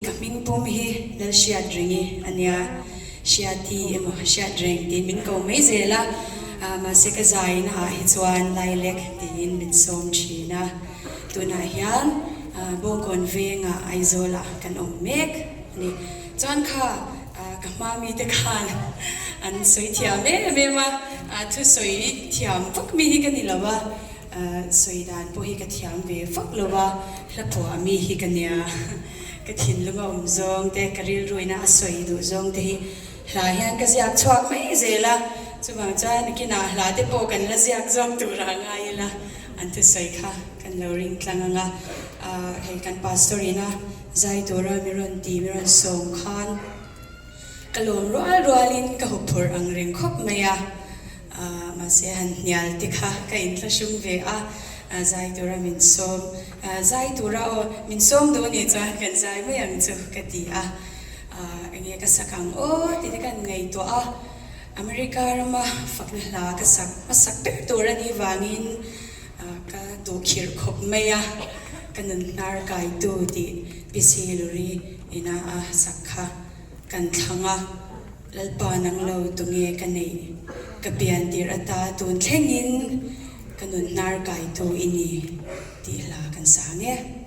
Ka hming pum hi Lalhriatrengi a nia, Hriati emaw Hriatreng tiin min ko mai zel a, mahse ka zaina ah hi chuan Lailek tiin min sawm thin a. Tunah hian Bawngkawn vengah Aizawlah kan awm mek a ni. Chuan kha ka hma mite khan an sawi thiam em em a, thusawi thiam vak mi hi ka ni lo a. Sawi dan pawh hi ka thiam ve vak lo a, hla phuah mi hi ka nia. Ka thinlung a awm zawng te, ka rilruina a sawi duh zawng te hi hla hian ka ziak chhuak mai zel a. Chuvang chuan nakinah hla te pawh kan la ziak zawk tur ah ngai ila, an thusawi kha kan lo ring tlang ang a. Hei kan pastor ina zai tura mi rawn ti, mi rawn sawm khan, Ka lawm rual rualin ka huphurh ang reng khawp mai a, mahse han hnial te kha ka inthlahrung ve a, zai tura min sawm, zai tura aw min sawm duh anih chuan kan zai mai ang chu ka ti a, enge ka sak ang aw tih te ka han ngaihtuah a, America rama fakna hla ka sak hmasak ber tur anih vangin ka duhkhirh khawp mai a, ka nun hnar kaitu tih PC Luri ina a sak kha. Kan thlang a, Lalpa nang lo tunge ka neih? Ka pian tirh ata tun thlengin ka nun hnar kaitu i ni tih hla kan sang e.